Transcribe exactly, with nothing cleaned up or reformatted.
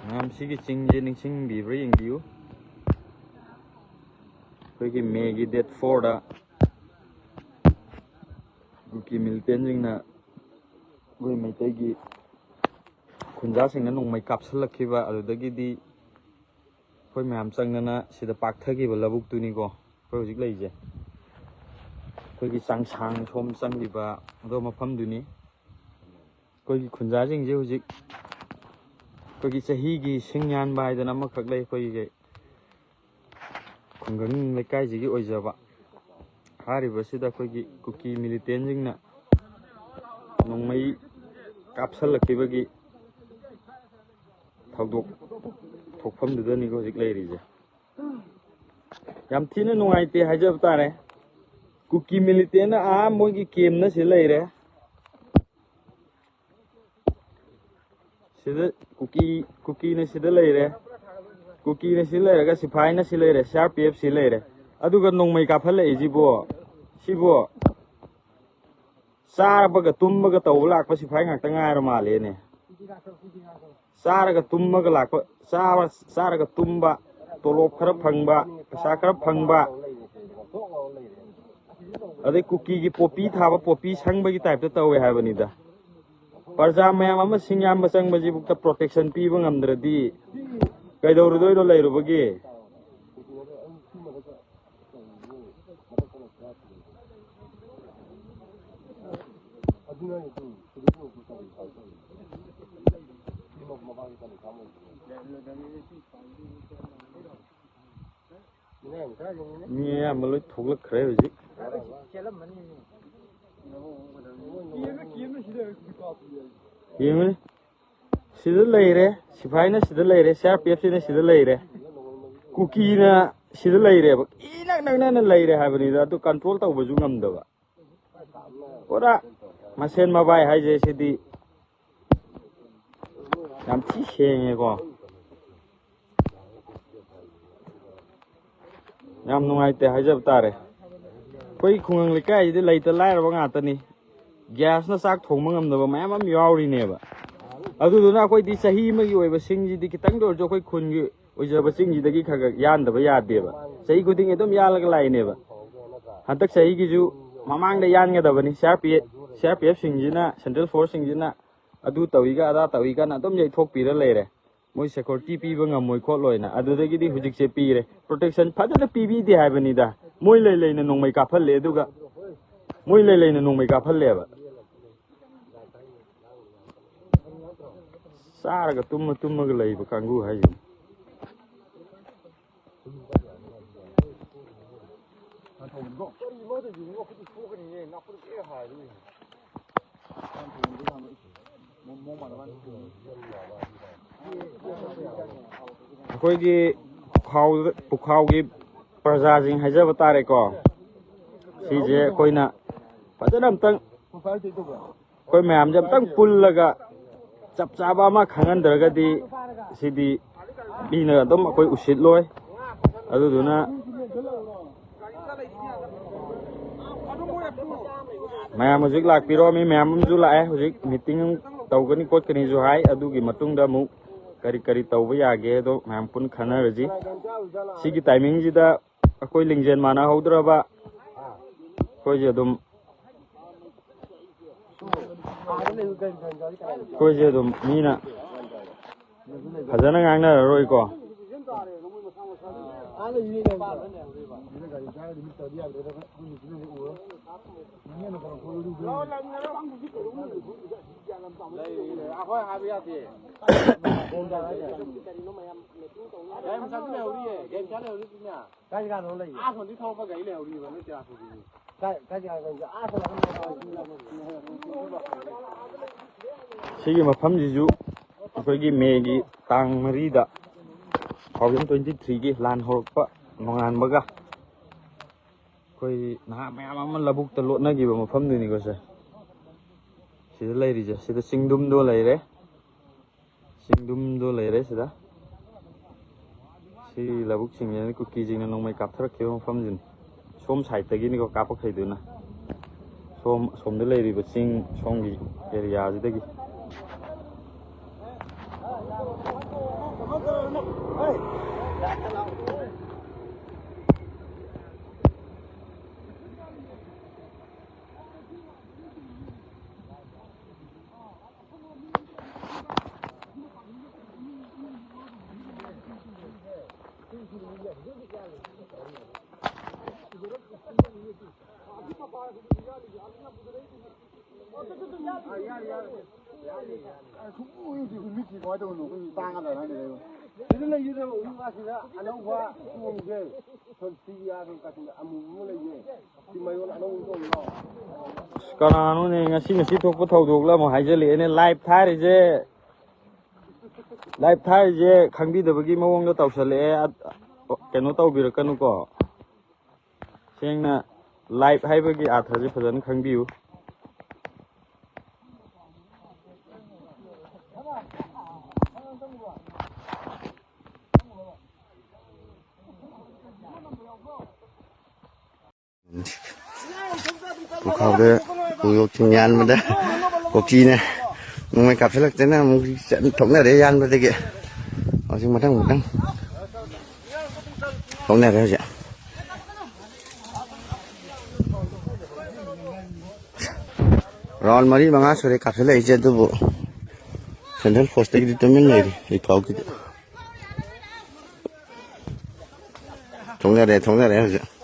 ꯃꯌꯥꯝ, ꯁꯤꯒꯤ ꯆꯤꯡꯁꯦ ꯅꯤꯡꯁꯤꯡꯕꯤꯕ꯭ꯔꯥ ꯌꯦꯡꯕꯤꯌꯨ꯫ ꯑꯩꯈꯣꯏꯒꯤ ꯃꯦꯒꯤ ꯗꯦꯠ ꯐꯣꯔꯗ ꯀꯨꯀꯤ ꯃꯤꯂꯤꯇꯦꯟꯁꯤꯡꯅ ꯑꯩꯈꯣꯏ ꯃꯩꯇꯩꯒꯤ ꯈꯨꯟꯖꯥꯁꯤꯡꯅ ꯅꯣꯡꯃꯩ ꯀꯥꯞꯁꯤꯜꯂꯛꯈꯤꯕ, ꯑꯗꯨꯗꯒꯤꯗꯤ ꯑꯩꯈꯣꯏ ꯃꯌꯥꯝ ꯆꯪꯗꯅ ꯁꯤꯗ ꯄꯥꯛꯊꯈꯤꯕ ꯂꯧꯕꯨꯛꯇꯨꯅꯤꯀꯣ ꯑꯩꯈꯣꯏ ꯍꯧꯖꯤꯛ ꯂꯩꯔꯤꯁꯦ꯫ ꯑꯩꯈꯣꯏꯒꯤ ꯆꯥꯡꯁꯥꯡ ꯁꯣꯝ ꯆꯪꯈꯤꯕ ꯑꯗꯣ ꯃꯐꯝꯗꯨꯅꯤ꯫ ꯑꯩꯈꯣꯏꯒꯤ ꯈꯨꯟꯖꯥꯁꯤꯡꯁꯦ ꯍꯧꯖꯤꯛ ꯑꯩꯈꯣꯏꯒꯤ ꯆꯍꯤꯒꯤ ꯁꯤꯡ ꯌꯥꯟꯕ ꯍꯥꯏꯗꯅ ꯑꯃꯈꯛ ꯂꯩ, ꯑꯩꯈꯣꯏꯒꯤ ꯈꯨꯡꯒꯪ ꯂꯩꯀꯥꯏꯁꯤꯒꯤ ꯑꯣꯏꯖꯕ꯫ ꯍꯥꯏꯔꯤꯕꯁꯤꯗ ꯑꯩꯈꯣꯏꯒꯤ ꯀꯨꯀꯤ ꯃꯤꯂꯤꯇꯦꯟꯁꯤꯡꯅ ꯅꯣꯡꯃꯩ ꯀꯥꯞꯁꯜꯂꯛꯈꯤꯕꯒꯤ ꯊꯧꯗꯣꯛ ꯊꯣꯛꯐꯝꯗꯨꯗꯅꯤꯀꯣ ꯍꯧꯖꯤꯛ ꯂꯩꯔꯤꯁꯦ꯫ ꯌꯥꯝ ꯊꯤꯅ ꯅꯨꯡꯉꯥꯏꯇꯦ ꯍꯥꯏꯖꯕ ꯇꯥꯔꯦ꯫ ꯀꯨꯀꯤ ꯃꯤꯂꯤꯇꯦꯟꯅ ꯑꯥ ꯃꯣꯏꯒꯤ ꯀꯦꯝꯅ ꯁꯤꯗ ꯂꯩꯔꯦ꯫ ꯁꯤꯗ ꯀꯨꯀꯤ, ꯀꯨꯀꯤꯅ ꯁꯤꯗ ꯂꯩꯔꯦ꯫ ꯀꯨꯀꯤꯅ ꯁꯤ ꯂꯩꯔꯒ ꯁꯤꯐꯥꯏꯅ ꯁꯤ ꯂꯩꯔꯦ, ꯁꯤ ꯑꯥꯔ ꯄꯤ ꯑꯦꯐ ꯁꯤ ꯂꯩꯔꯦ꯫ ꯑꯗꯨꯒ ꯅꯣꯡꯃꯩ ꯀꯥꯞꯍꯜꯂꯛꯏꯁꯤꯕꯣ? ꯁꯤꯕꯣ ꯆꯥꯕꯒ ꯇꯨꯝꯕꯒ ꯇꯧꯕ ꯂꯥꯛꯄ ꯁꯤꯐꯥꯏ ꯉꯥꯛꯇ ꯉꯥꯏꯔ ꯃꯥꯜꯂꯦꯅꯦ꯫ ꯆꯥꯔꯒ ꯇꯨꯝꯃꯒ ꯂꯥꯛꯄ, ꯆꯥꯕ, ꯆꯥꯔꯒ ꯇꯨꯝꯕ, ꯇꯣꯂꯣꯞ ꯈꯔ ꯐꯪꯕ, ꯄꯩꯁꯥ ꯈꯔ ꯐꯪꯕ, ꯑꯗꯩ ꯀꯨꯀꯤꯒꯤ ꯄꯣꯄꯤ ꯊꯥꯕ, ꯄꯣꯄꯤ ꯁꯪꯕꯒꯤ ꯇꯥꯏꯞꯇ ꯇꯧꯋꯦ ꯍꯥꯏꯕꯅꯤꯗ꯫ ꯄ꯭ꯔꯖꯥ ꯃꯌꯥꯝ ꯑꯃ ꯁꯤꯡ ꯌꯥꯝꯕ ꯆꯪꯕꯁꯤꯕꯨꯛꯇ ꯄ꯭ꯔꯣꯇꯦꯛꯁꯟ ꯄꯤꯕ ꯉꯝꯗ꯭ꯔꯗꯤ ꯀꯩꯗꯧꯔꯨꯗꯣꯏꯅꯣ ꯂꯩꯔꯨꯕꯒꯤ? ꯃꯤ ꯑꯌꯥꯝꯕ ꯂꯣꯏ ꯊꯣꯛꯂꯛꯈ꯭ꯔꯦ ꯍꯧꯖꯤꯛ꯫ ꯌꯦꯡꯉꯨꯅꯦ, ꯁꯤꯗ ꯂꯩꯔꯦ, ꯁꯤꯐꯥꯏꯅ ꯁꯤꯗ ꯂꯩꯔꯦ, ꯁꯤ ꯑꯥꯔ ꯄꯤ ꯑꯦꯐ ꯁꯤꯅ ꯁꯤꯗ ꯂꯩꯔꯦ, ꯀꯨꯀꯤꯅ ꯁꯤꯗ ꯂꯩꯔꯦꯕ, ꯏꯅꯛ ꯅꯛꯅꯅ ꯂꯩꯔꯦ ꯍꯥꯏꯕꯅꯤꯗ꯫ ꯑꯗꯨ ꯀꯟꯇ꯭ꯔꯣꯜ ꯇꯧꯕꯁꯨ ꯉꯝꯗꯕ꯫ ꯄꯨꯔꯥ ꯃꯁꯦꯟ ꯃꯕꯥꯏ ꯍꯥꯏꯁꯦ ꯁꯤꯗꯤ ꯌꯥꯝ ꯊꯤ ꯁꯦꯡꯉꯦꯀꯣ꯫ ꯌꯥꯝ ꯅꯨꯡꯉꯥꯏꯇꯦ ꯍꯥꯏꯖꯕ ꯇꯥꯔꯦ꯫ ꯑꯩꯈꯣꯏ ꯈꯨꯡꯒꯪ ꯂꯩꯀꯥꯏꯁꯤꯗꯤ ꯂꯩꯇ ꯂꯥꯏꯔꯕ ꯉꯥꯛꯇꯅꯤ꯫ ꯒ꯭ꯌꯥꯁꯅ ꯆꯥꯛ ꯊꯣꯡꯕ ꯉꯝꯗꯕ ꯃꯌꯥꯝ ꯑꯃ ꯌꯥꯎꯔꯤꯅꯦꯕ꯫ ꯑꯗꯨꯗꯨꯅ ꯑꯩꯈꯣꯏꯗꯤ ꯆꯍꯤ ꯑꯃꯒꯤ ꯑꯣꯏꯕ ꯁꯤꯡꯁꯤꯗꯤ ꯈꯤꯇꯪꯗ ꯑꯣꯏꯔꯁꯨ ꯑꯩꯈꯣꯏ ꯈꯨꯟꯒꯤ ꯑꯣꯏꯖꯕ ꯆꯤꯡꯁꯤꯗꯒꯤ ꯈꯔ ꯈꯔ ꯌꯥꯟꯗꯕ ꯌꯥꯗꯦꯕ꯫ ꯆꯍꯤ ꯈꯨꯗꯤꯡꯒꯤ ꯑꯗꯨꯝ ꯌꯥꯜꯂꯒ ꯂꯥꯛꯏꯅꯦꯕ꯫ ꯍꯟꯗꯛ ꯆꯍꯤꯒꯤꯁꯨ ꯃꯃꯥꯡꯗ ꯌꯥꯟꯒꯗꯕꯅꯤ꯫ C R P F, C R P ꯑꯦꯐꯁꯤꯡꯁꯤꯅ, ꯁꯦꯟꯇ꯭ꯔꯦꯜ ꯐꯣꯔꯁꯁꯤꯡꯁꯤꯅ ꯑꯗꯨ ꯇꯧꯏꯒ ꯑꯗꯥ ꯇꯧꯏꯒꯅ ꯑꯗꯨꯝ ꯌꯩꯊꯣꯛꯄꯤꯔ ꯂꯩꯔꯦ꯫ ꯃꯣꯏ ꯁꯦꯀ꯭ꯌꯨꯔꯤꯇꯤ ꯄꯤꯕ ꯉꯝꯃꯣꯏ ꯈꯣꯠꯂꯣꯏꯅ꯫ ꯑꯗꯨꯗꯒꯤꯗꯤ ꯍꯧꯖꯤꯛꯁꯦ ꯄꯤꯔꯦ꯫ ꯄ꯭ꯔꯣꯇꯦꯛꯁꯟ ꯐꯖꯅ ꯄꯤꯕꯤꯗꯦ ꯍꯥꯏꯕꯅꯤꯗ꯫ ꯃꯣꯏ ꯂꯩ ꯂꯩꯅ ꯅꯣꯡꯃꯩ ꯀꯥꯞꯍꯜꯂꯦ, ꯑꯗꯨꯒ ꯃꯣꯏ ꯂꯩ ꯂꯩꯅ ꯅꯣꯡꯃꯩ ꯀꯥꯞꯍꯜꯂꯦꯕ꯫ ꯆꯥꯔꯒ ꯇꯨꯝꯃ ꯇꯨꯝꯃꯒ ꯂꯩꯕ ꯀꯥꯡꯕꯨ ꯍꯥꯏꯁꯤꯅꯤ꯫ ꯑꯩꯈꯣꯏꯒꯤ ꯄꯨꯈꯥꯎꯗ-, ꯄꯨꯈꯥꯎꯒꯤ ꯄ꯭ꯔꯖꯥꯁꯤꯡ ꯍꯥꯏꯖꯕ ꯇꯥꯔꯦꯀꯣ꯫ ꯁꯤꯁꯦ ꯑꯩꯈꯣꯏꯅ ꯐꯖꯅ ꯑꯝꯇꯪ, ꯑꯩꯈꯣꯏ ꯃꯌꯥꯝꯁꯦ ꯑꯝꯇꯪ ꯄꯨꯜꯂꯒ ꯆꯞ ꯆꯥꯕ ꯑꯃ ꯈꯪꯍꯟꯗ꯭ꯔꯒꯗꯤ ꯁꯤꯗꯤ ꯃꯤꯅ ꯑꯗꯨꯝ ꯑꯩꯈꯣꯏ ꯎꯁꯤꯠꯂꯣꯏ꯫ ꯑꯗꯨꯗꯨꯅ ꯃꯌꯥꯝ ꯍꯧꯖꯤꯛ ꯂꯥꯛꯄꯤꯔꯣ, ꯃꯤ ꯃꯌꯥꯝ ꯑꯃꯁꯨ ꯂꯥꯛꯑꯦ꯫ ꯍꯧꯖꯤꯛ ꯃꯤꯇꯤꯡ ꯇꯧꯒꯅꯤ ꯈꯣꯠꯀꯅꯤꯁꯨ ꯍꯥꯏ꯫ ꯑꯗꯨꯒꯤ ꯃꯇꯨꯡꯗ ꯑꯃꯨꯛ ꯀꯔꯤ ꯀꯔꯤ ꯇꯧꯕ ꯌꯥꯒꯦꯗꯣ ꯃꯌꯥꯝ ꯄꯨꯟꯅ ꯈꯟꯅꯔꯁꯤ꯫ ꯁꯤꯒꯤ ꯇꯥꯏꯃꯤꯡꯁꯤꯗ ꯑꯩꯈꯣꯏ ꯂꯤꯡꯖꯦꯜ ꯃꯥꯟꯅꯍꯧꯗ꯭ꯔꯕ, ꯑꯩꯈꯣꯏꯁꯦ ꯑꯗꯨꯝ, ꯑꯩꯈꯣꯏꯁꯦ ꯑꯗꯨꯝ ꯃꯤꯅ ꯐꯖꯅ ꯉꯥꯡꯅꯔꯔꯣꯏꯀꯣ꯫ ꯁꯤꯒꯤ ꯃꯐꯝꯁꯤꯁꯨ ꯑꯩꯈꯣꯏꯒꯤ ꯃꯦꯒꯤ ꯇꯥꯡ ꯃꯔꯤꯗ, two thousand twenty three ꯒꯤ ꯂꯥꯟ ꯍꯧꯔꯛꯄ ꯅꯣꯡꯉꯥꯟꯕꯒ ꯑꯩꯈꯣꯏ ꯅꯍꯥ ꯃꯌꯥꯝ ꯑꯃ ꯂꯧꯕꯨꯛꯇ ꯂꯣꯠꯅꯈꯤꯕ ꯃꯐꯝꯗꯨꯅꯤꯀꯣ ꯁꯦ꯫ ꯁꯤꯗ ꯂꯩꯔꯤꯁꯦ, ꯁꯤꯗ ꯆꯤꯡꯗꯨꯝꯗꯣ ꯂꯩꯔꯦ꯫ ꯆꯤꯡꯗꯨꯝꯗꯣ ꯂꯩꯔꯦ ꯁꯤꯗ꯫ ꯁꯤ ꯂꯧꯕꯨꯛꯁꯤꯡꯁꯤꯅ ꯀꯨꯀꯤꯁꯤꯡꯅ ꯅꯣꯡꯃꯩ ꯀꯥꯞꯊꯔꯛꯈꯤꯕ ꯃꯐꯝꯁꯤꯅꯤ꯫ ꯁꯣꯝ ꯁꯥꯏꯠꯇꯒꯤꯅꯤꯀꯣ ꯀꯥꯞꯄꯛꯈꯩꯗꯨꯅ꯫ ꯁꯣꯝ, ꯑꯁꯣꯝꯗ ꯂꯩꯔꯤꯕ ꯆꯤꯡ ꯁꯣꯝꯒꯤ ꯑꯦꯔꯤꯌꯥꯁꯤꯗꯒꯤ꯫ ꯁꯤꯗ ꯂꯩꯔꯤꯕ ꯎ ꯋꯥꯁꯤꯗ ꯑꯅꯧꯕ ꯆꯣꯡꯁꯦ꯫ ꯁꯤꯒꯤ ꯑꯥ ꯀꯩꯅꯣ ꯀꯥꯆꯤꯟꯗ ꯑꯃꯨꯕ ꯑꯃ ꯂꯩꯌꯦ꯫ ꯁꯤ ꯃꯌꯣꯟ ꯑꯅꯧꯕ ꯆꯣꯡꯉꯤꯔꯣ? ꯑꯁ, ꯀꯅꯥꯅꯣꯅꯦ ꯉꯁꯤ, ꯉꯁꯤ ꯊꯣꯛꯄ ꯊꯧꯗꯣꯛꯂ ꯑꯃꯨꯛ ꯍꯥꯏꯖꯜꯂꯛꯑꯦꯅꯦ꯫ ꯂꯥꯏꯚ ꯊꯥꯔꯤꯁꯦ, ꯂꯥꯏꯚ ꯊꯥꯔꯤꯁꯦ ꯈꯪꯕꯤꯗꯕꯒꯤ ꯃꯑꯣꯡꯗ ꯇꯧꯁꯜꯂꯛꯑꯦ꯫ ꯑ-, ꯀꯩꯅꯣ ꯇꯧꯕꯤꯔꯛꯀꯅꯨꯀꯣ꯫ ꯁꯦꯡꯅ ꯂꯥꯏꯚ ꯍꯥꯏꯕꯒꯤ ꯑꯥꯔꯊꯁꯦ ꯐꯖꯅ ꯈꯪꯕꯤꯌꯨ꯫ ꯄꯨꯈꯥꯎꯗ ꯎꯌꯣꯛꯁꯤꯡ ꯌꯥꯟꯕꯗ ꯀꯨꯀꯤꯅ ꯅꯣꯡꯃꯩ ꯀꯥꯞꯁꯤꯜꯂꯛꯇꯅ ꯑꯃꯨꯛ ꯆꯠ-, ꯊꯣꯛꯅꯔꯦ ꯌꯥꯟꯕꯗꯒꯤ꯫ ꯍꯧꯖꯤꯛ ꯃꯊꯪ ꯃꯊꯪ ꯊꯣꯛꯅꯔꯦ ꯍꯧꯖꯤꯛ꯫ ꯔꯥꯎꯟ ꯃꯔꯤ ꯃꯉꯥ ꯁꯨꯔꯦ ꯀꯥꯞꯁꯤꯜꯂꯛꯏꯁꯦ, ꯑꯗꯨꯕꯨ ꯁꯦꯟꯇ꯭ꯔꯦꯜ ꯐꯣꯔꯁꯇꯒꯤꯗꯤ ꯇꯨꯃꯤꯟ ꯂꯩꯔꯤ ꯍꯧꯖꯤꯛ ꯐꯥꯎꯒꯤꯗꯤ꯫ ꯊꯣꯛꯅꯔꯦ, ꯊꯣꯛꯅꯔꯦ ꯍꯧꯖꯤꯛ꯫